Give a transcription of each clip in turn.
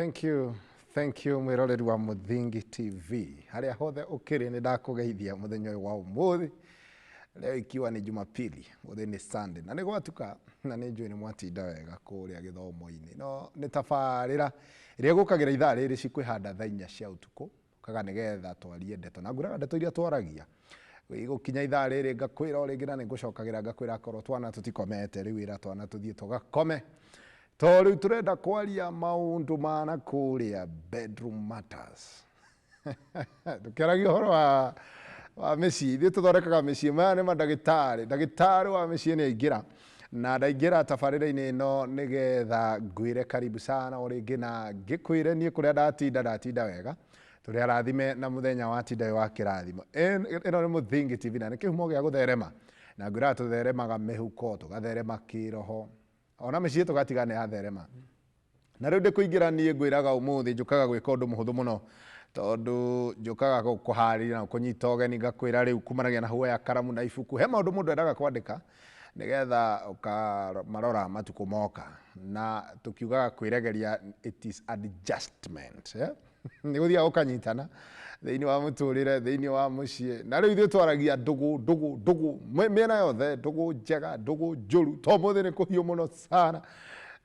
Thank you, thank you mwiroreri wa Muthingi TV haria hothe ukiri ni ndakugeithia muthenya uyu wa umuthi. Leo ikiwa ni Jumapili, muthi ni Sunday na nĩ gwatuka, na nĩ njũĩ nĩ mwatinda wega kũrĩa gĩthomo-inĩ. No nĩ tabarĩra ĩrĩa ĩgũkagĩra ithaa rĩrĩ cikwĩhanda thaa 4 cia ũtukũ, kaga nĩgetha twarie ndeto na ngwĩraga ndeto iria twaragia igũkinya ithaa rĩrĩ ngakwĩra o rĩngĩ, na nĩ ngũcokagĩra ngakwĩra akorwo twana tũtikomete rĩu ĩra twana tũthiĩ tũgakome, to rĩu tũrenda kwaria maũndũ ma na kũrĩa bedroom matters, tũkĩaragia ũhoro wa mĩciĩ. Ithuĩ tũthondekaga mĩciĩ. Maya nĩ mandagĩtarĩ. Ndagĩtarĩ wa mĩciĩ nĩ aingĩra na ndaingĩra tabarĩra-inĩ ĩno nĩgetha ngwĩre karibu sana o rĩngĩ, na ngĩkwĩre niĩ kũrĩa ndatinda, ndatinda wega, tũrĩ arathime na mũthenya watinda wĩ wa kĩrathimo. Ĩno nĩ Mũthingi TV na nĩ kĩhumo gĩa gũtherema, na ngwĩraga tũtheremaga mĩhuko, tũgatherema kĩroho, ona mĩciĩ tũgatiga nĩ yatherema. Na rĩu ndĩkũingĩra, niĩ ngwĩraga ũmũthĩ njũkaga gwĩka ũndũ mũhũthũ mũno, tondũ njũkaga kũharĩria na kũnyita ũgeni. Ngakwĩra rĩu kumanagia na huoya karamu na ibuku, he maũndũ mũndũ endaga kwandĩka nĩgetha ũkamarora matukũ moka. Na tũkiugaga kwĩregeria, it is adjustment, yeah? Nĩ gũthiaga ũkanyitana thĩinĩ wa mũtũrĩre, thĩinĩ wa mũciĩ. Na rĩu ithuĩ twaragia ndũgũ, ndũgũ, ndũgũ mĩena yothe, ndũgũ njega, ndũgũ njũru. To mũthĩ nĩ kũhiũ mũno sana,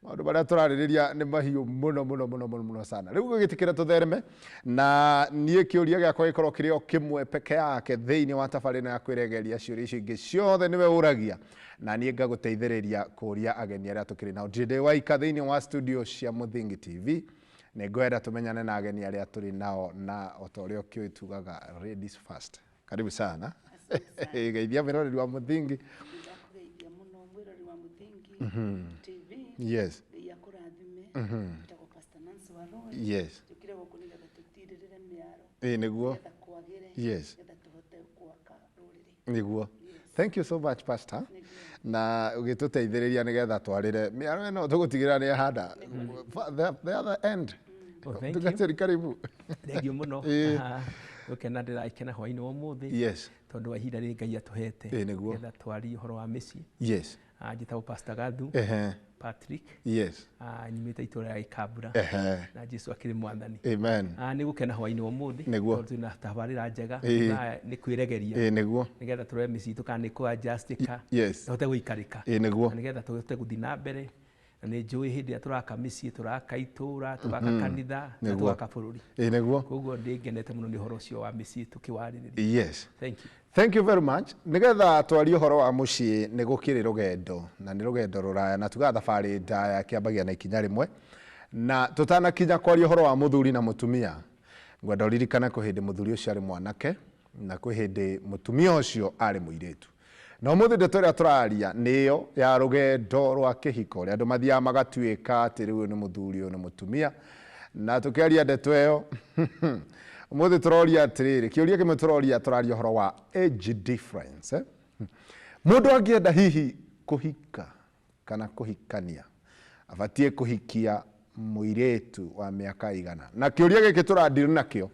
maũndũ marĩa tũrarĩrĩria nĩ mahiũ mũno mũno mũno mũno mũno sana. Rĩu gũgĩtĩkĩra tũthereme, na niĩ kĩũria gĩakwa gĩkorwo kĩrĩ o kĩmwe peke yake thĩinĩ wa tabarĩ ĩno ya kwĩregeria. Ciũria icio ingĩ ciothe nĩwe ũragia na niĩ ngagũteithĩrĩria kũria ageni arĩa tũkĩrĩ nao. Ndirĩ ndĩ waika thĩinĩ wa studio cia Mũthingi TV. Nĩ ngwenda tũmenyane na ageni arĩa tũrĩ nao, na o ta ũrĩa ũkĩũĩ tugaga ladies first. Karibu sana. Geithia mwĩroreri wa Mũthingi. Ndakũgeithia mũno mwĩrori wa Mũthingi TV. Ngai akũrathime. Njĩtagwo Pastor Nancy Warũi. Njũkire gũkũ nĩgetha tũtirĩrĩre mĩaro, Ĩĩ nĩguo. nĩgetha kwagĩre, nĩgetha tũhote gwaka rũrĩrĩ. Nĩguo. Thank you so much, Pastor, na ũgĩtũteithĩrĩria nĩgetha twarĩre mĩaro ĩno, tũgũtigĩrĩra nĩ ahanda the other end. Oh, thank you. Mũtungatĩri, karibu. Thengiũ mũno. Gũkena ndĩrakena hwainĩ wa ũmũthĩ tondũ wa ihinda rĩrĩ Ngai atũhete Ĩĩ nĩguo. nĩgetha twarie ũhoro wa mĩciĩ. Njĩtagwo Pastor Gathu Patrick. Nyumĩte itũũra rĩa Gĩkambura na Jesu akĩrĩ mwathani. Amen. Nĩ gũkena hwainĩ wa ũmũthĩ tondũ twĩna tabarĩra njega. Thaa nĩ kwĩregeria nĩgetha tũrore mĩciĩ itũ kana nĩ kũ-adjust-ĩka, tũhote gũikarĩka na nĩgetha tũhote gũthiĩ na mbere. Na nĩ njũĩ hĩndĩ ĩrĩa tũraka mĩciĩ, tũraka itũũra, tũgaka kanitha na tũgaka bũrũri. Ĩĩ nĩguo. Koguo ndĩ ngenete mũno nĩ ũhoro ũcio wa mĩciĩ tũkĩwarĩrĩria. Thank you. Thank you very much. Nigetha twarie ũhoro wa mũciĩ, nĩ gũkĩrĩ rũgendo, na nĩ rũgendo rũraya, na tugaga thabarĩ ndaya kĩambagia na ikinya rĩmwe. Na tũtanakinya kwaria ũhoro wa mũthuri na mũtumia, ngwenda ũririkane kwĩ hĩndĩ mũthuri ũcio arĩ mwanake na kwĩ hĩndĩ mũtumia ũcio arĩ mũirĩtu. Na ũmũthĩ ndeto ĩrĩa tũraria nĩyo ya rũgendo rwa kĩhiko, ũrĩa andũ mathiaga magatuĩka atĩ rĩu ũyũ nĩ mũthuri, ũyũ nĩ mũtumia. Na tũkĩaria ndeto ĩyo ũmũthĩ, tũroria atĩrĩrĩ, kĩũria kĩmwe tũroria, tũraria ũhoro wa age difference, eh? Mũndũ angĩenda hihi kũhika kana kũhikania, abatiĩ kũhikia mũirĩtu wa mĩaka igana? Na kĩũria gĩkĩ tũrandiru nakĩo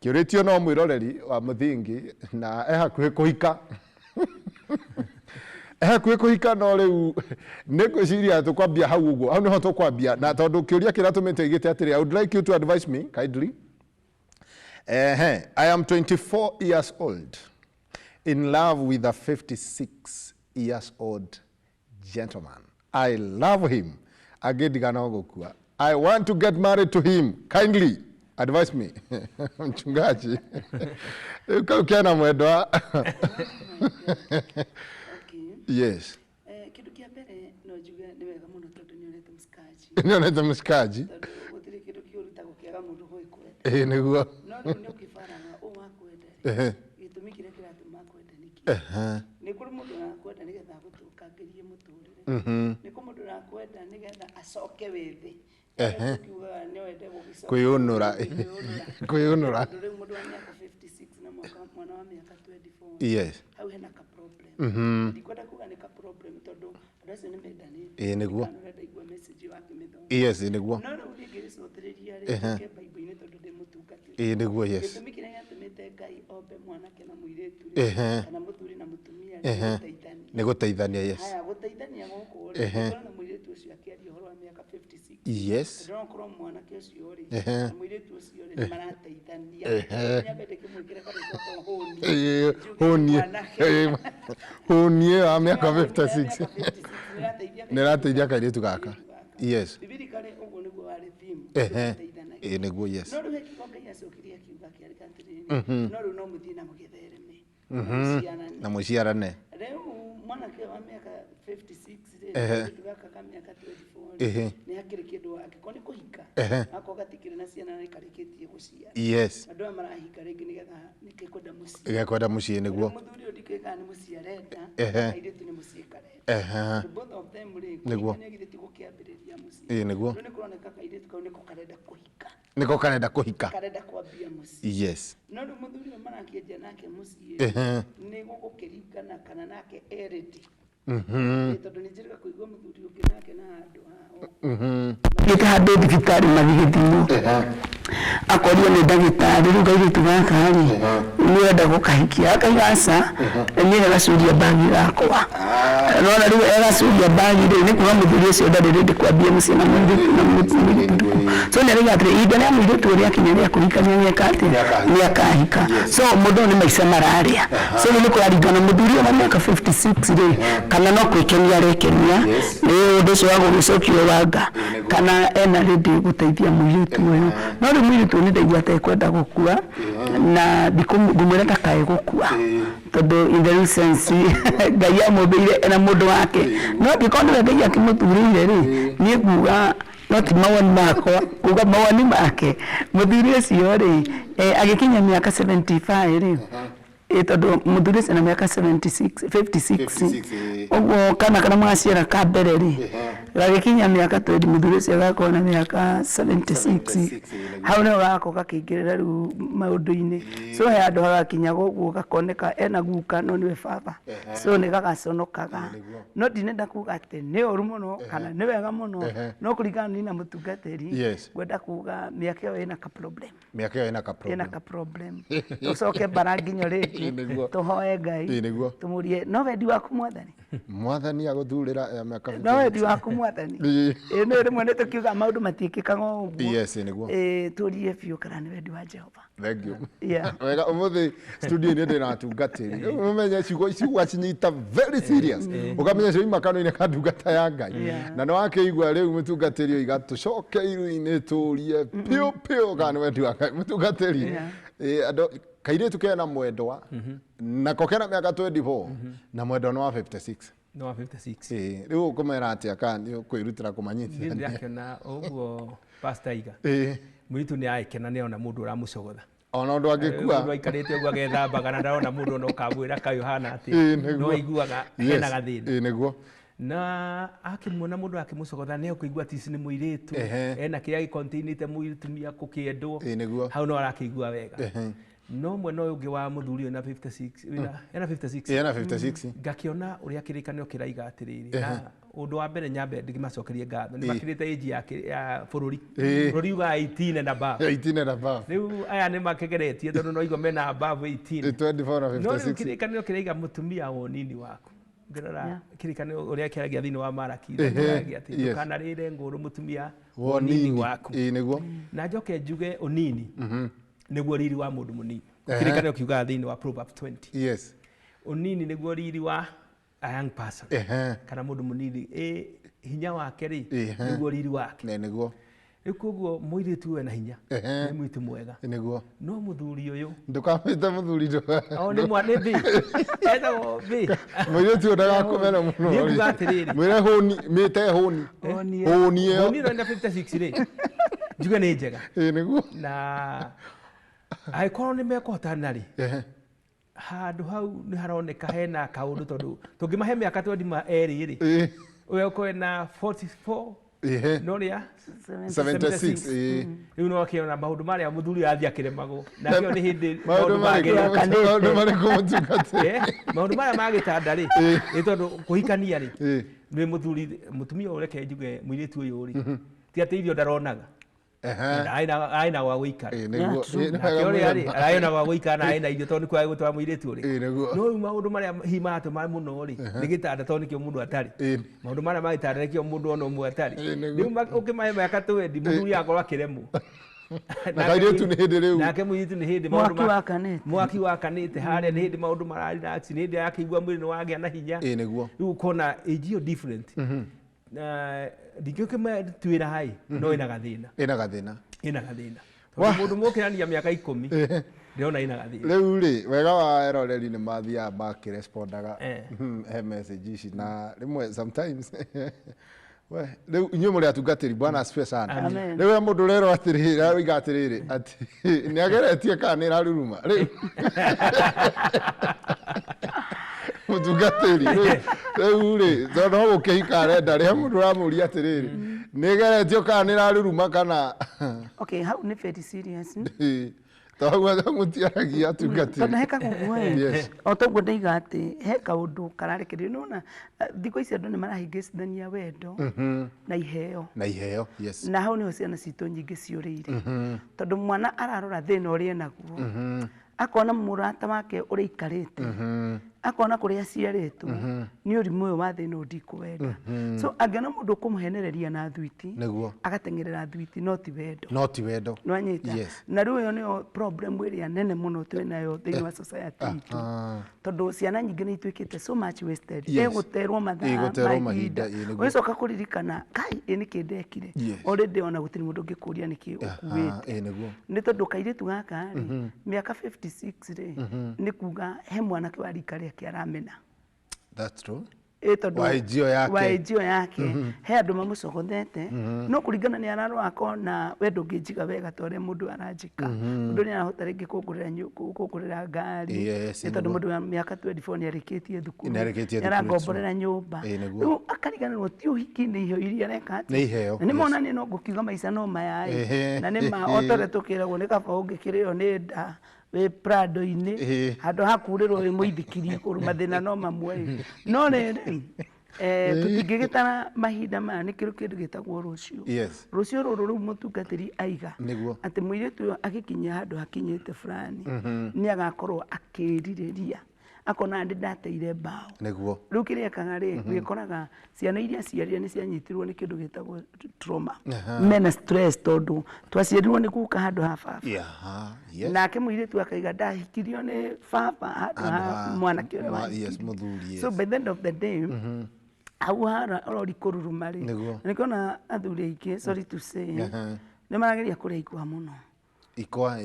kĩũrĩtio no mwĩroreri wa Mũthingi, na e hakuhĩ kũhika, e hakuhĩ kũhika. No rĩu nĩ ngwĩciria tũkwambia hau ũguo, hau nĩho tũkwambia, na tondũ kĩũria kĩrĩa tũmĩte oigĩte atĩrĩ, "I would like you to advise me kindly. I am 24 years old, in love with a 56 years old gentleman. I love him. Angĩndiga no gũkua. I want to get married to him. Kindly advise me." Mchungaji, rĩu kau kena mwendwa. Kĩndũ kĩa mbere no njuge nĩ wega mũno tondũ nĩ onete mũcikaji. Nĩonete mũcikaji. Tondũ gũtirĩ kĩndũ kĩũru ta gũkĩaga mũndũ gwĩkwenda. ĩĩ nĩguo No rĩu nĩ ũkĩbaraga ũ wakwenda rĩ, gĩtũmi kĩrĩa kĩratũma akwende nĩ kĩ? Nĩ kũrĩ mũndũ ũrakwenda nĩgetha agũthũkangĩrie mũtũrĩre. Nĩ kũrĩ mũndũ ũrakwenda nĩgetha acoke wĩthĩ. Tukiugaga nĩ wende gũgĩcoka Kwĩyũnũra. Kwĩyũnũra. Kwĩyũnũra. Tondũ rĩu mũndũ wa mĩaka 56 na mwana wa mĩaka 24, hau hena ka problem. Ndikwenda kuga nĩ ka problem tondũ andũ acio nĩ mendanĩte. Ĩĩ nĩguo. Kana ũrenda igua message ĩyo akĩmĩthoma. yes nĩguo No rĩu ndingĩgĩcothereria rĩ, njũke Bible-inĩ tondũ ndĩ mũtungatĩri. ĩĩ nĩguo yes Gĩtũmi kĩrĩa gĩatũmĩte Ngai ombe mwanake na mũirĩtu rĩ, kana mũthuri na mũtumia rĩ, nĩ gũteithania. Nĩ gũteithania, yes. Haya, gũteithania gũkũ rĩ, ũkona mũirĩtu ũcio akĩaria ũhoro wa mĩaka 56. Yes. Tondũ no korwo mwanake ũcio rĩ Ehe. na mũirĩtu ũcio rĩ nĩ marateithania. Ehe. Nyambe ndĩkĩmwĩkĩre karĩtwa ka hũni. Ĩĩ, Njuge hũni. mwanake. Ĩĩ, hũni ĩyo ya mĩaka Mĩaka 56 56 nĩrateithia nĩ ĩrateithia kairĩtu gaka. Yes. Biblically ũguo nĩguo warĩ theme. Ehe. Gũteithanagia. Ĩĩ nĩguo, yes. No rĩu he kiugo Ngai acokire akiuga akĩandĩka atĩrĩrĩ, no rĩu no mũthiĩ na mũgĩthereme mũciarane. Na mũciarane. Rĩu mwanake wa mĩaka 56 rĩ, Ehe. kairĩtu gaka ka mĩaka 24 rĩ, Ehe. nĩ hakĩrĩ kĩndũ angĩkorwo nĩ kũhika, Ehe. akorwo gatikĩrĩ na ciana na nĩkarĩkĩtie gũciara. Yes. Andũ aya marahika rĩngĩ nĩgetha nĩkekwenda mũciĩ. Gekwenda mũciĩ nĩguo. Rĩu mũthuri ũyũ ndikĩũĩ kana nĩ mũciĩ arenda, Ehe. kairĩtu nĩ mũciĩ karenda. Ehe. Both of them rĩ, Nĩguo. kũhikania githĩ ti gũkĩambĩrĩria mũciĩ. Ĩĩ nĩguo. Rĩu nĩ kũroneka kairĩtu kau nĩko karenda kũhika. Nĩko karenda kũhika. Karenda kwambia mũciĩ. Yes. No rĩu mũthuri ũyũ marakĩanjia nake mũciĩ Ehe. nĩ gũgũkĩringana kana nake e ready. Mhm. Ĩ, tondũ nĩ njĩrĩga kũigua mũthuri ũngĩ nake na handũ hao. Mhm. Thiĩte handũ thibitarĩ magĩgĩthimwo akorio nĩ ndagĩtarĩ rĩu kairĩtu gaka rĩ nĩ ũrenda gũkahikia akaiga aca niĩ gagacuria mbagi gakwa nona rĩu egacuria mbagi rĩ nĩ kuga mũthuri ũcio ndarĩ rĩndĩ kwambia mũciĩ na mũirĩtu na mũirĩtu so nĩ arauga atĩrĩ ihinda rĩa mũirĩtu ũrĩa akinya rĩa kũhikania nĩeka atĩa nĩ akahika so mũndũ ũyũ nĩ maica mararĩa so rĩu nĩ kũraringana mũthuri ũyũ wa mĩaka 56 rĩ kana no kwĩkenia arekenia nĩ ũndũ ũcio wa gũgĩcokio wanga kana ena rĩndĩ gũteithia mũirĩtu ũyũ no rĩu mũirĩtu ũyũ nĩ ndaigua atekwenda gũkua na ngũmwĩra ndakae gũkua tondũ in the real sense Ngai amũmbĩire ena mũndũ wake no angĩkorwo nĩwe Ngai akĩmũthurĩire rĩ niĩ nguga no ti mawoni makwa kuga mawoni make mũthuri ũcio rĩ agĩkinya mĩaka 75 rĩ tondũ mũthuri ũcio na mĩaka 76 56 56, ũguo kana kana magaciara ka mbere rĩ gagĩkinya mĩaka 20 mũthuri ũcio agakorwo na mĩaka 76 76, hau nĩho gagakorwo gakĩingĩrĩra rĩu maũndũ-inĩ so he handũ hagakinya ũguo gakoneka ena guka no nĩwe baba so nĩ gagaconokaga no ndinenda kuga atĩ nĩ ũru mũno kana nĩ wega mũno no kũringana niĩ na mũtungatĩri Yes. ngwenda kuga mĩaka ĩyo ĩna ka problem Mĩaka ĩyo ĩna ka ĩna problem. ka problem tũcoke mbara nginyo rĩngĩ Nĩguo. tũhoe Ngai Ĩĩ, nĩguo. tũmũrie no wendi waku mwathani Mwathani agũthurĩra ya mĩaka no wendi waku mwathani Ĩĩ. ĩĩ nĩ rĩmwe nĩ tũkiuga maũndũ matiĩkĩkaga o ũguo Yes, nĩguo. Ĩĩ, tũrie biũ kana nĩ wendi wa Jehova Thank you. Yeah. Wega ũmũthĩ studio-inĩ ndĩna atungatĩri. Rĩu ũmenye ciugo ici wacinyita very serious. Ũkamenya cioima kanua-inĩ ka ndungata ya Ngai. Yeah. Na nĩ wakĩigua rĩu mũtungatĩri oiga tũcoke iru-inĩ tũrie piũ piũ kana nĩ wendi wa Ngai. Mũtungatĩri Yeah. ĩĩ, andũ kairĩtu kena mwendwa nako kena mĩaka 24 na mwendwa nĩ wa 56. No wa 56. Ĩĩ, rĩu ũkũmera atĩa kana nĩ ũkwĩrutĩra Niĩ kũmanyitithania? ndĩrakĩona ũguo pastor aiga Ĩĩ, mũirĩtu nĩ agĩkena nĩ ona mũndũ ũramũcogotha ona ũndũ angĩkua. Mũndũ aikarĩte ũguo agethambaga na ndarona mũndũ ona ũkamwĩra kaĩ ũhana Ĩĩ, atĩa nĩguo. no aiguaga Yes. hena gathĩna Ĩĩ, nĩguo. na akĩmuona mũndũ akĩmũcogotha nĩ ekũigua atĩ ici nĩ mũirĩtu Ehe. ena kĩrĩa gĩkontainĩte mũtumia kũkĩendwo Ĩĩ, nĩguo. hau no arakĩigua wega Ehe. no mwena ũyũ ũngĩ wa mũthuri ũyũ na 56 wĩna ena 56 Ĩĩ, ena 56. ngakĩona ũrĩa kĩrĩkanĩro kĩraiga atĩrĩrĩ na ũndũ wa mbere nyambe ndĩmacokerie ngatho nĩ makĩrĩte age ya bũrũri Ĩĩ. bũrũri ugaga 18 and above 18 and above. rĩu aya nĩ makegeretie tondũ no igua mena above 18 24 na no rĩu 56. kĩrĩkanĩro kĩraiga mũtumia wa ũnini waku ngĩrora kĩrĩkanĩro ũrĩa kĩaragia thĩinĩ wa Maraki Ehe, kĩaragia atĩ yes. ndũkanarĩre ngũrũ mũtumia wa Wa ũnini ũnini. waku Ĩĩ, nĩguo. na njoke njuge ũnini nĩguo riri wa mũndũ mũnini Ehe. kĩrĩkanĩro kiugaga thĩinĩ wa Proverbs 20 Yes. ũnini nĩguo riri wa a young person Ehe. kana mũndũ mũnini ĩ hinya wake rĩ Ehe. nĩguo riri wake Nĩ nĩguo. rĩu koguo mũirĩtu ũyũ ena hinya Ehe. nĩ mũirĩtu mwega Ĩĩ, nĩguo. no mũthuri ũyũ Ndũkamwĩte mũthuri o nĩ mwa nĩ bĩ etagwo bĩ mũirĩtu ũyũ ndagakũmena mũno. Niĩ nguga atĩrĩrĩ. Mwĩre hũni, mĩte hũni. Hũni Hũni ĩyo. Hũni ĩno ĩna 56 rĩ njuge nĩ njega Ĩĩ, nĩguo. na angĩkorwo nĩ mekũhotana rĩ Ehe. handũ hau nĩ haroneka hena kaũndũ tondũ tũngĩmahe mĩaka twendi ma erĩ rĩ Ĩĩ. ũyũ ũkorwo na 44 Ehe. no rĩa 76. Ĩĩ. rĩu no akĩona maũndũ marĩa mũthuri athiĩ akĩremagwo na akĩona nĩ hĩndĩ Maũndũ marĩkũ magĩrĩte. maũndũ marĩkũ mũtungatĩri? Maũndũ marĩa ma gĩtanda rĩ nĩ tondũ kũhikania rĩ Ĩĩ. nĩ mũthuri mũtumia ũyũ reke njuge mũirĩtu ũyũ rĩ ti atĩ irio ndaronaga Arĩ na gwa gũikara. Nake ũrĩa rĩ, ararĩ na gwa gũikara na arĩ na irio tondũ nĩkuo agũtwara mũirĩtu ũrĩ. No rĩu maũndũ marĩa hihi maratũma mũno rĩ, nĩ gĩtanda tondũ nĩkĩo mũndũ atarĩ. Maũndũ marĩa ma gĩtanda nĩkĩo mũndũ ona ũmwe atarĩ. Rĩu ũkĩmahe mĩaka 20 mũthuri akorwo akĩremwo. Na kairĩtu nĩ hĩndĩ rĩu. Nake mũirĩtu nĩ hĩndĩ maũndũ Mwaki wakanĩte. Mwaki wakanĩte harĩa nĩ hĩndĩ maũndũ mara relax, nĩ hĩndĩ arakĩigua mwĩrĩ nĩ wagĩa na hinya. Rĩu ũkona age ĩyo different. Na ndingĩkĩmatuĩra ĩ, no ĩna gathĩna. Ĩna gathĩna. Ĩna gathĩna. Tondũ mũndũ mũkĩrania mĩaka 10 ndĩrona ĩna gathĩna. Rĩu rĩ, wega wa eroreri nĩ mathiaga makĩrespondaga he message ici na rĩmwe sometimes we rĩu inyuĩ mũrĩ atungatĩri, Bwana asifiwe sana. Rĩu we mũndũ ũrerwo atĩrĩrĩ, aroiga atĩrĩrĩ atĩ nĩ ageretie kana nĩ ĩraruruma rĩu mũtungatĩri rĩu rĩ tondũ no gũkĩhika arenda rĩ, he mũndũ ũramũria atĩrĩrĩ nĩ ĩgeretio kana nĩ ĩraruruma kana. Okay, hau nĩ very serious. Tondũ mũtiaragia atungatĩri. Tondũ he kaguguo ĩ, o toguo ndaiga atĩ he kaũndũ kararekererio. Nĩwona thikũ ici andũ nĩ marahĩngĩcithania wendo na iheo. Na iheo, yes. Na hau nĩho ciana citũ nyingĩ ciũrĩire. Tondũ mwana ararora thĩna ũrĩa enaguo, akona mũrata wake ũrĩa aikarĩte, akona kũrĩa aciarĩtwo, nĩ ũrimũ ũyũ wa thĩna ũyũ ndikũwenda. So angĩona mũndũ ũkũmũhenereria na thwiti, agateng'erera thwiti, no ti wendo. No ti wendo. Nĩwanyita? Na rĩu ĩyo nĩyo problem ĩrĩa nene mũno twĩnayo thĩinĩ wa society itũ. Tondũ ciana nyingĩ nĩ ituĩkĩte so much wasted. Ĩgũterwo mathaa, Ĩgũterwo mahinda, nĩguo. Ũgĩcoka kũririkana, kai, ĩ nĩkĩ ndekire? Already ona gũtirĩ mũndũ ũngĩkũria nĩkĩ ũkuĩte. Nĩ tondũ kairĩtu gaka rĩ, mĩaka 56 rĩ, nĩ kuga he mwanake wa rika rĩake aramena. That's true. Ĩ tondũ Wa age ĩyo yake. Wa age ĩyo yake. He andũ mamũcogothete, no kũringana nĩ ararora akona we ndũngĩnjiga wega ta ũrĩa mũndũ aranjĩka. Mũndũ nĩ arahota rĩngĩ kũngũrĩra ngari. Nĩ tondũ mũndũ wa mĩaka 24 nĩ arĩkĩtie thukuru. Nĩ arĩkĩtie Nĩ arangomborera nyũmba. Rĩu akariganĩrwo ti ũhiki nĩ iheo iria areka atĩ. Nĩ iheo, Na nĩ mona nĩ no ngũkiuga maica no maya ĩ. Na nĩ ma o ta ũrĩa tũkĩragwo nĩ kaba ũngĩkĩrĩo nĩ nda wĩ Prado-inĩ, handũ ha kurĩrwo wĩ mũithikiri igũrũ, mathĩna no mamwe ĩ. No rĩrĩ, tũtingĩgĩtara mahinda maya, nĩ kĩrĩ kĩndũ gĩtagwo rũciũ. Rũciũ rũrũ rĩu mũtungatĩri aiga atĩ mũirĩtu ũyũ agĩkinyia handũ hakinyĩte fulani, nĩ agakorwo akĩrirĩria akona ndĩ ndateire mbaũ. Rĩu kĩrĩa ekaga rĩ, wĩkoraga ciana iria ciarire nĩ cianyitirwo nĩ kĩndũ gĩtagwo trauma. Mena stress tondũ twaciarirwo nĩ guka handũ ha baba. Nake mũirĩtu akaiga ndahikirio nĩ baba handũ ha mwanake ũrĩa wahikirio. Mũthuri, So by the end of the day, hau hara ũrori kũruruma rĩ, nĩkĩona athuri aingĩ, sorry to say, nĩ marageria kũrĩa ikwa mũno. Ikwa,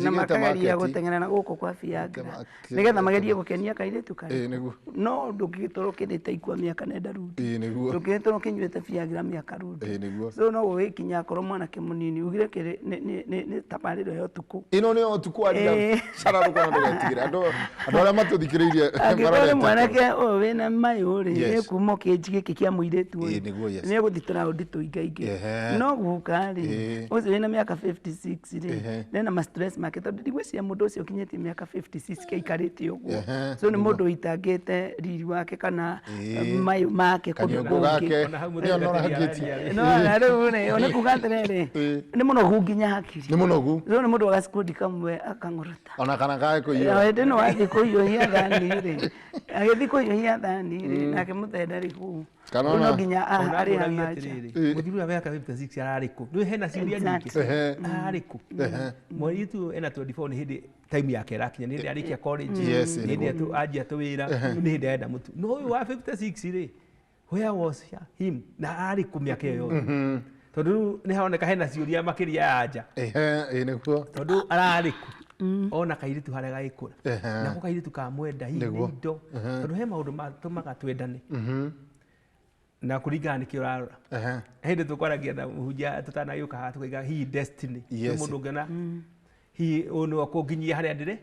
Na makageria gũteng'era na gũkũ kwa Viagra, nĩgetha magerie gũkenia kairĩtu karĩkũ. No ndũngĩgĩtũra ũkĩrĩte ikwa mĩaka nenda rudi. Ndũngĩgĩtũra ũkĩnyuĩte Viagra mĩaka rudi. So no gũgĩkinya akorwo mwanake mũnini ugire kĩrĩ nĩ tabarĩra ya ũtukũ. Ĩno nĩ ya ũtukũ wa rira. Cara rũkona ndũgetigĩre. Andũ arĩa matũthikĩrĩirie Angĩkorwo nĩ marorete mwanake ũyũ wĩna mayũ rĩ, nĩ kuma kĩnji gĩkĩ kĩa mũirĩtu ũyũ. Nĩguo, yes. Nĩ egũthiĩ tũraũndi tũingaingĩ. No guka rĩ, ũcio wĩna mĩaka 56 rĩ, nena ma stress make tondũ ndigwĩciria mũndũ ũcio ũkinyĩtie mĩaka 56 kĩaikarĩte ũguo. So nĩ mũndũ ũitangĩte riri wake kana mayũ make kũndũ Kanyũngũ kũngĩ. gake. Ona hau Nĩ mũthenya onora ũrĩa ngĩti. araria rĩ. No, na rĩu rĩ, nĩ kuga atĩrĩrĩ, nĩ mũnogu nginya hakiri. Nĩ mũnogu. So nĩ mũndũ agacukundi kamwe akang'orota. Ona kana kage kũiyũra. Hĩndĩ ĩno wathiĩ kũhiũhia thani rĩ, agĩthiĩ kũhiũhia thani rĩ, nake mũthee ndarĩ kũu. Kana Rĩu no ona- nginya Ona arĩ ngũragia hang'anja. atĩrĩrĩ, mũthuri ũrĩa mĩaka 56 ararĩ kũ? Nĩ hena ciũria nyingĩ. Ararĩ kũ? Mũirĩtu ena 24 nĩ hĩndĩ time yake ĩrakinya, nĩ hĩndĩ arĩkia college, nĩ hĩndĩ anjia tũwĩra, nĩ hĩndĩ arenda mũtu. No ũyũ wa 56 rĩ, where was him? Na ararĩ kũ mĩaka ĩyo yothe? Tondũ rĩu nĩ haroneka hena ciũria makĩria ya anja. Nĩguo. Tondũ ararĩ kũ? Ona kairĩtu harĩa gagĩkũra. Nako kairĩtu kamwenda hihi nĩ indo. Tondũ he maũndũ matũmaga twendane. Na kũringana nĩkĩ ũrarora. Hĩndĩ tũkwaragia na mũhunjia tũtanagĩũka haha tũkaiga hihi destiny. Nĩ mũndũ ũngĩona hihi ũyũ nĩwe ũkũnginyia harĩa ndĩrĩ?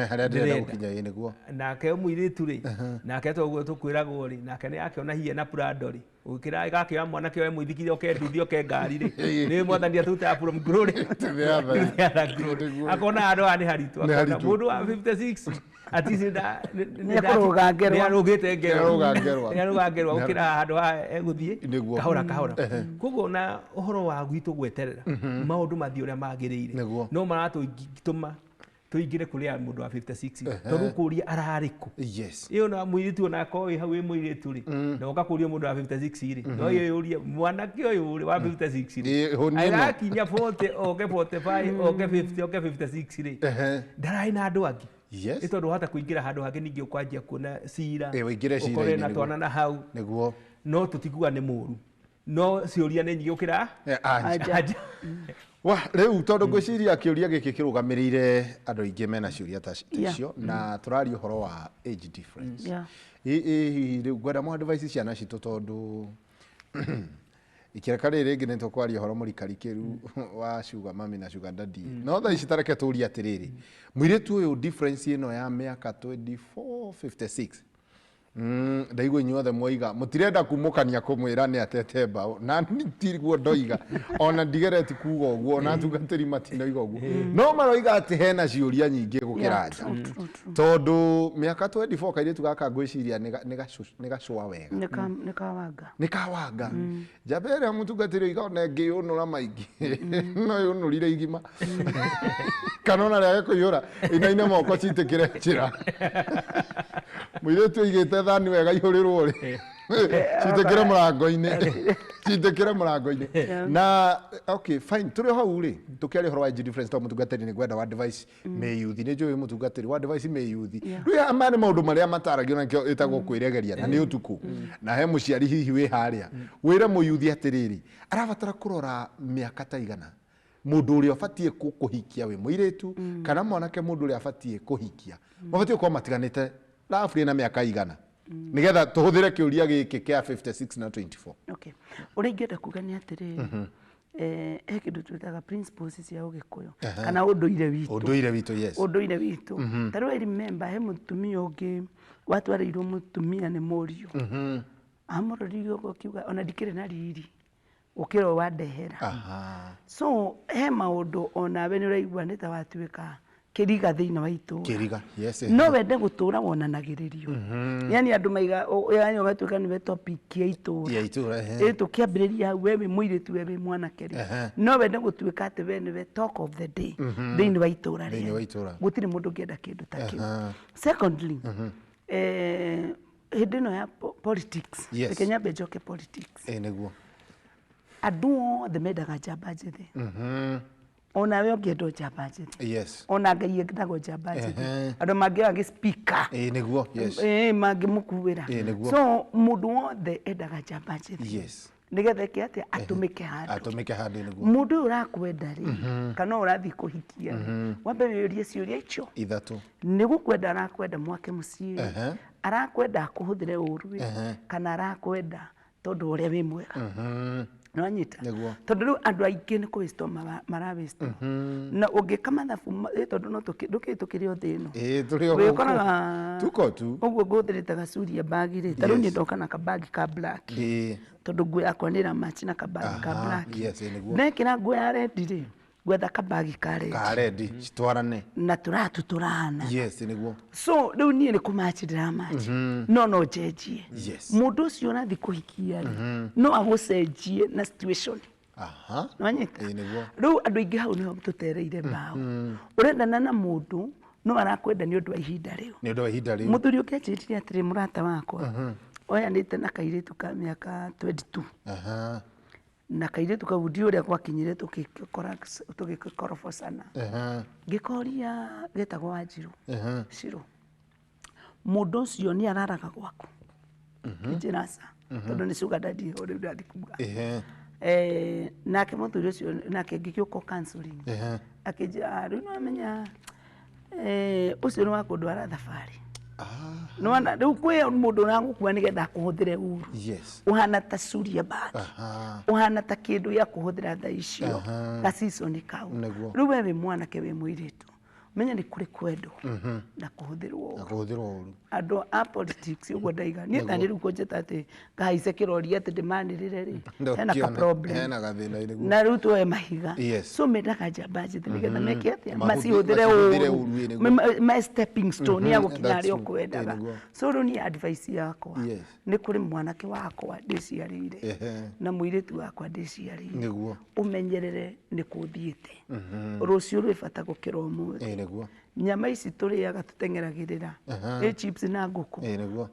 Harĩa ndĩrenda Ndĩrenda. gũkinya, nĩguo. Nake mũirĩtu rĩ, nake toguo tũkwĩragwo rĩ, nake nĩ akĩona hihi ena Prado rĩ, Ũkĩra gakĩoya mwanake oe mũithikiri oke nduthi oke ngari rĩ, nĩ mwathani atutaga from glory To the other. to the other glory. Nĩguo. Akona handũ haha nĩ haritũ, Nĩ akona haritũ. mũndũ wa 56 at least Nĩekũrũga ngerwa. nĩarũgĩte ngerwa. Nĩarũga ngerwa. Nĩarũga ngerwa gũkĩra handũ haha egũthiĩ Nĩguo. kahora kahora. Koguo na ũhoro wa gwitũ gweterera maũndũ mathiĩ ũrĩa magĩrĩire Nĩguo. no maratũtũma tũingĩre kũrĩ mũndũ wa 56 tondũ ũkũria ararĩ kũ. Ĩyo na mũirĩtu ona akorwo wĩ hau wĩ mũirĩtu rĩ, na ũgakũria mũndũ wa 56 rĩ, no ĩyũrie mwanake ũyũ rĩ wa 56 rĩ, Ĩ, hũni ĩno. agakinya 40 oke 45 oke 50 oke 56 rĩ, ndararĩ na andũ angĩ. Nĩ tondũ wahota kũingĩra handũ hangĩ ningĩ ũkwanjia kuona cira, Ĩ, ũingĩre ũkore cira-inĩ na nĩguo. twana na hau, Nĩguo. no tũtikuga nĩ mũru, no ciũria nĩ nyingĩ gũkĩra Anja. anja. Wa, rĩu tondũ ngwĩciria kĩũria gĩkĩ kĩrũgamĩrĩire andũ aingĩ mena ciũria ta icio, na tũraria ũhoro wa age difference. Ĩ hihi rĩu ngwenda mũ advice ciana citũ, tondũ ikĩreka rĩrĩ rĩngĩ nĩ tũkwaria ũhoro mũrikarikĩru wa sugar mummy na sugar daddy, no thaa ici tareke tũrie atĩrĩrĩ, mũirĩtu ũyũ difference ĩno ya mĩaka 24 56, ndaigua inyuothe mwoiga mũtirenda kumũkania kũmwĩra nĩ atete mbaũ, na tiguo ndoiga, ona ndigereti kuga ũguo, ona atungatĩri matinoiga ũguo, no maroiga atĩ hena ciũria nyingĩ gũkĩra nja. True, true, true. Tondũ mĩaka 24 kairĩtu gaka ngwĩciria nĩ gacũa wega. Nĩ kawanga. Nĩ kawanga njamba ĩrĩa mũtungatĩri oiga ona ĩngĩyũnũra maingĩ no yũnũrire igima, kana ona rĩage kũiyũra inaine moko citĩkĩre njĩra, mũirĩtu aigĩte thani wega ihũrĩrwo rĩ, citĩkĩre mũrango-inĩ, citĩkĩre mũrango-inĩ. Na okay, fine, tũrĩ o hau rĩ, tũkĩaria ũhoro wa age difference, tondũ mũtungatĩri nĩ ngwenda wa advice mĩyuthi, nĩ njũĩ mũtungatĩri wa advice mĩyuthi. Rĩu maya nĩ maũndũ marĩa mataragio na nĩkĩo ĩtagwo kwĩregeria na nĩ ũtukũ, na he mũciari hihi wĩ harĩa wĩre mũyuthi atĩrĩrĩ, arabatara kũrora mĩaka ta igana mũndũ ũrĩa ũbatiĩ kũhikia wĩ mũirĩtu kana mwanake, mũndũ ũrĩa abatiĩ kũhikia mabatiĩ gũkorwo matiganĩte roughly na mĩaka igana, nĩgetha tũhũthĩre kĩũria gĩkĩ kĩa 56 na 24. Okay. Ũrĩa ingĩenda kuga nĩ atĩrĩrĩ, he kĩndũ twĩtaga principles cia Ũgĩkũyũ kana ũndũire witũ. Ũndũire witũ, yes. Ũndũire witũ. Ta rĩu I remember he mũtumia ũngĩ watwarĩirwo mũtumia nĩ mũriũ, amũrorire ũguo akiuga, "Ona ndikĩrĩ na riri gũkĩra ũyũ wandehera." So he maũndũ onawe nĩ ũraigua nĩ ta watuĩka kĩriga thĩinĩ wa itũra. Kĩriga, yes. No wende gũtũra wonanagĩrĩrio, yani andũ maiga yani ũgatuĩka nĩwe topic ya itũra. Ya itũra, ehe. Ĩ, tũkĩambĩrĩria hau, we wĩ mũirĩtu, we wĩ mwanake rĩ, no wende gũtuĩka atĩ we nĩwe talk of the day thĩinĩ wa itũra Thĩinĩ wa rĩanyu. itũra. Gũtirĩ mũndũ ũngĩenda kĩndũ ta kĩu. Secondly, hĩndĩ ĩno ya politics, reke nyambe njoke politics. Ĩ, nĩguo. Andũ othe mendaga njamba njĩthĩ. Onawe ũngĩenda njamba njĩthĩ. Ona Ngai endaga njamba njĩthĩ. Andũ mangĩoya gĩspika, Ĩ, nĩguo, yes. Mangĩmũkuĩra. Ĩ, nĩguo. So mũndũ wothe endaga njamba njĩthĩ nĩgetha ĩke atĩa? Atũmĩke handũ. Atũmĩke handũ, nĩguo. Mũndũ ũyũ ũrakwenda rĩ, kana ũyũ ũrathiĩ kũhikia rĩ, wambe wĩyũrie ciũria icio ithatũ. Nĩ gũkwenda arakwenda mwake mũciĩ, arakwenda akũhũthĩre ũru ĩ, kana arakwenda tondũ ũrĩa wĩ mwega? Nĩwanyita? Nĩguo. Tondũ rĩu andũ aingĩ nĩ kũ mara waste, na ũngĩka mathabu tondũ no ndũkĩĩ tũkĩrĩ o thĩ ĩno. Ĩ, tũrĩ o gũkũ. Wĩkoraga Tuko tu. Ũguo ngũhũthĩrĩte gacuria bagi rĩ, ta rĩu niĩ ndoka na kabagi ka black, tondũ nguo yakwa nĩ ĩramatch na kabagi ka black. Yes, ĩ, nĩguo. Ndekĩra nguo ya red rĩ, ngwetha kabagi ka red. Ka red citwarane. Na tũratu tũrahana. Yes, nĩguo. So rĩu niĩ nĩ kũmatch ndĩramatch, no njenjie. Mũndũ ũcio ũrathiĩ kũhikia rĩ, no agũcenjie na situation. Nĩwanyita? Ĩ, nĩguo. Rĩu andũ aingĩ hau nĩho tũtereire mbaũ. Ũrendana na mũndũ no arakwenda nĩ ũndũ wa ihinda rĩu. Nĩ ũndũ wa ihinda rĩu. Mũthuri ũngĩ anjĩrire atĩrĩ, mũrata wakwa oyanĩte na kairĩtu ka mĩaka 22, na kairĩtu kau ndiũ ũrĩa gwakinyire tũgĩkorobocana. Ngĩkoria, getagwo Wanjirũ Cirũ, mũndũ ũcio nĩ araraga gwaku? Kĩnjĩra aca, tondũ nĩ sugar daddy o rĩu ndathiĩ kuga. Nake mũthuri ũcio nake ngĩgĩũka counseling, akĩnjĩra, "Ah, rĩu nĩwamenya ũcio nĩ wa kũndwara thabarĩ." Nĩwona rĩu kwĩ mũndũ ũragũkua nĩgetha akũhũthĩre ũru. Ũhana ta curia bag, ũhana ta kĩndũ gĩa kũhũthĩra thaa icio, ga season kau. Rĩu we wĩ mwanake, wĩ mũirĩtu, Menya nĩ kũrĩ kwendwo na kũhũthĩrwo Na kũhũthĩrwo ũru. Andũ a politics ũguo ndaiga niĩ tani rĩu kũnjĩta atĩ ngahaice kĩrori atĩ ndĩmanĩrĩre rĩ, hena ka problem. Hena gathĩna, nĩguo. Na rĩu tuoe mahiga. So mendaga njamba njĩthĩ nĩgetha meke atĩa? Macihũthĩre ũru, me stepping stone ya gũkinya harĩa ũkwendaga. So rĩu niĩ advice yakwa nĩ kũrĩ mwanake wakwa ndĩciarĩire na mũirĩtu wakwa ndĩciarĩire, ũmenyerere nĩ kũthiĩte. Rũciũ rwĩ bata gũkĩra ũmũthĩ. Nyama ici tũrĩaga tũteng'eragĩrĩra ĩ chips na ngũkũ,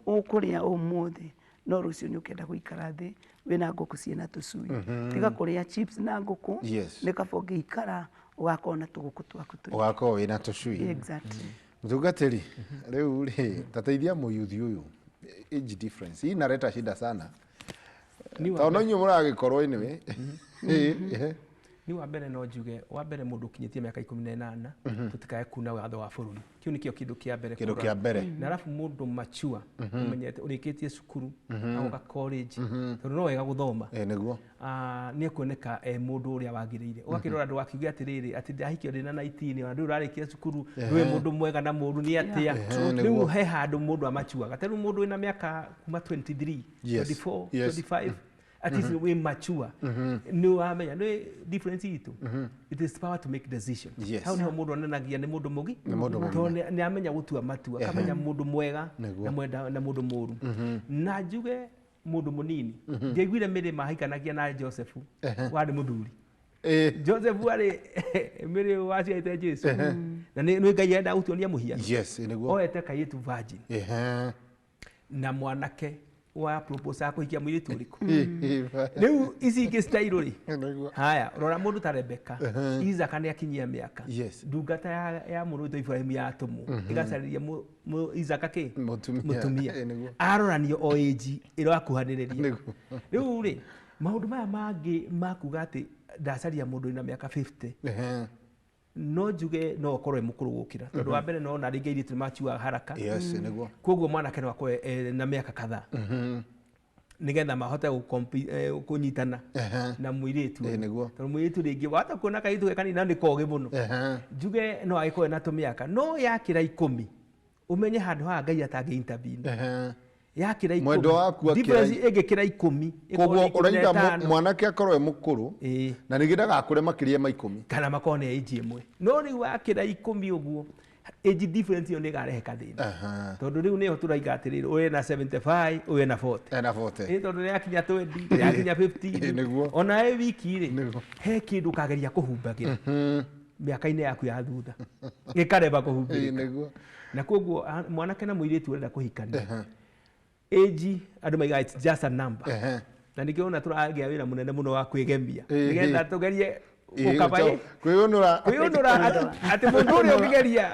ũkũrĩa ũmũthĩ, no rũciũ nĩ ũkenda gũikara thĩ wĩna ngũkũ ciĩna tũcui. Tiga kũrĩa chips na ngũkũ, nĩ kaba ũngĩikara ũgakorwo na tũgũkũ twaku tũingĩ. Ũgakorwo wĩna tũcui. Exactly. Mũtungatĩri, rĩu rĩ tateithia mũyuthi ũyũ, age difference hii inaleta shida sana, tondũ no inyuĩ mũragĩkorwo anyway. Ni wa mbere no njuge, wa mbere, mũndũ ũkinyĩtie mĩaka 18, tũtikae kuna watho wa bũrũri. Kĩu nĩkĩo kĩndũ kĩa mbere kĩndũ kũrora. Kĩa mbere. Na arabu mũndũ mature, ũmenyete ũrĩkĩtie cukuru, agoka college, tondũ no wega gũthoma. Ĩ nĩguo. Nĩ ekuoneka e mũndũ ũrĩa wagĩrĩire. Ũgakĩrora ndũgakiuge atĩrĩrĩ atĩ ndahikio ndĩna 19, ona ndũrĩ ũrarĩkia cukuru, ndũĩ mũndũ mwega na mũũru nĩ atĩa. Rĩu he handũ mũndũ amachuaga. Ta rĩu mũndũ wĩna mĩaka kuma 23, 24, 25, at least wĩ mature, nĩ wamenya nĩ difference itũ, it is power to make decision. Hau niho mũndũ onanagia nĩ mũndũ mũgi. Nĩ mũndũ mũgima. Tondũ nĩ amenya gũtua matua, akamenya mũndũ mwega na mwenda na mũndũ mũũru. Na njuge mũndũ mũnini, ndiaiguire Mĩrĩ mahikanagia na Joseph warĩ mũthuri. Joseph warĩ Mĩrĩ waciarĩte Jesu, na nĩ Ngai endaga gũtuonia mũhiano. Yes, ĩ nĩguo. Oete kairĩtu virgin na mwanake wa propose kũhikia mũirĩtu ũrĩkũ. Rĩu ici ingĩ style rĩ, haya, rora mũndũ ta Rebeka. Isaka nĩ akinyia mĩaka, ndungata ya mũrũ witũ Ibrahimu yatũmwo ĩgacarĩria Isaka kĩ? Mũtumia. Mũtumia. Ĩ nĩguo. Aroranio o age ĩrakuhanĩrĩria. Rĩu rĩ, maũndũ maya mangĩ makuga atĩ ndacaria mũndũ wĩna mĩaka 50, no njuge no ũkorwo wĩ mũkũrũ gũkĩra, tondũ wa mbere no na rĩngĩ airĩtu nĩ machuaga haraka. Yes, ĩ nĩguo. Koguo mwanake no akorwo na mĩaka kadhaa nĩgetha mahote kũnyitana na mũirĩtu. Ĩ nĩguo. Tondũ mũirĩtu rĩngĩ wahota kuona kairĩtu ge kanini na nĩ kogĩ mũno. Njuge no agĩkorwo na tũmĩaka, no yakĩra 10, ũmenye handũ haha Ngai atangĩ intervene. Yakĩra 10, Mwendwa waku akĩra difference ĩngĩkĩra 10, ĩkorwo Koguo nĩ 15. ũraiga mwanake akorwo e mũkũrũ na ningĩ ndagakũre makĩria ma 10. Kana makorwo nĩ age ĩmwe, no rĩu wakĩra 10 ũguo, age difference ĩyo nĩ ĩgarehe kathĩna, tondũ rĩu nĩyo tũraiga atĩrĩrĩ, ũyũ ena 75, ũyũ ena 40. Ena 40. Ĩ tondũ nĩ yakinya 20, nĩ yakinya 15. Ĩ, nĩguo. Ona ĩ wiki rĩ, Nĩguo. he kĩndũ ũkageria kũhumbagĩra mĩaka-inĩ yaku ya thutha gĩkareba kũhumbĩrĩka. Nĩguo. Na koguo mwanake na mũirĩtu ũrenda kũhikania, age andũ maigaga it's just a number. Na nĩkĩo ona tũragĩa wĩra mũnene mũno wa kwĩgemia nĩgetha tũgerie gũkaba Kwĩyũnũra. Kwĩyũnũra atĩ mũndũ ũrĩa ũngĩgeria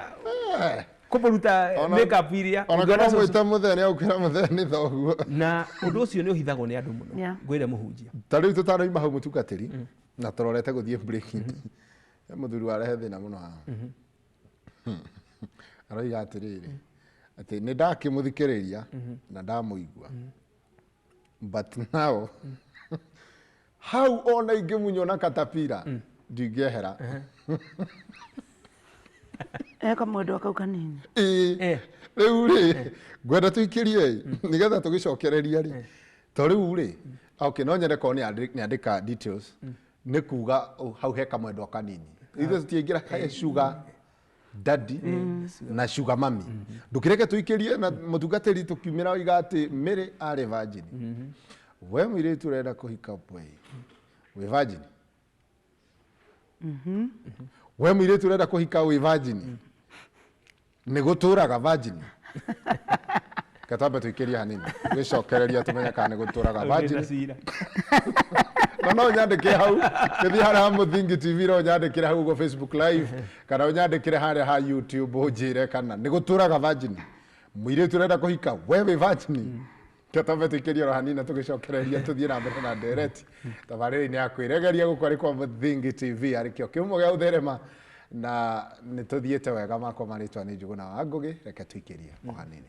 kũmũruta makeup iria Ona ũngĩona kana cũcũ. mwĩta mũthee, nĩ agũkwĩra mũthee nĩ thoguo. Na ũndũ ũcio nĩ ũhithagwo nĩ andũ mũno. Ngwĩre mũhunjia. Ta rĩu tũtanoima hau, mũtungatĩri, na tũrorete gũthiĩ break, he mũthuri warehe thĩna mũno haha. Aroiga atĩrĩrĩ, atĩ nĩ ndakĩmũthikĩrĩria na ndamũigua, but now hau ona ingĩmunywo na katapira ndingĩehera. Eka mwendwa kau kanini. Ĩĩ. Rĩu rĩ, ngwenda tũikĩrie nĩgetha tũgĩcokereria rĩ, to rĩu rĩ, okay, no nyende korwo nĩ andĩka details, nĩ kuga hau he kamwendwa kanini, ithuĩ tũtiaingĩra he sugar daddy na sugar mummy. Ndũkĩreke tũikĩrie na mũtungatĩri tũkiumĩra oiga atĩ Mary arĩ virgin. We mũirĩtu ũrenda kũhika boy, wĩ virgin? We mũirĩtu ũrenda kũhika, wĩ virgin? Nĩ gũtũraga virgin? Katwambe tũikĩrie hanini, gĩcokereria tũmenye kana nĩ gũtũraga Hau ndĩ na virgin. cira. Na no nyandĩke hau gĩthiĩ harĩa ha Mũthingi TV, no nyandĩkĩre hau ũguo Facebook live, kana ũnyandĩkĩre harĩa ha YouTube, ũnjĩre kana nĩ gũtũraga virgin. Mũirĩtu ũrenda kũhika, we wĩ virgin? Katambe tũikĩrie oro hanini na tũgĩcokereria tũthiĩ na mbere na ndereti. Tabarĩra-inĩ ya kwĩregeria gũkũ arĩ kwa Mũthingi TV, arĩ kĩo kĩhumo gĩa ũtherema, na nĩ tũthiĩte wega. Makwa marĩtwa nĩ Njũgũna wa Ngũgĩ. Reke tũikĩrie o hanini.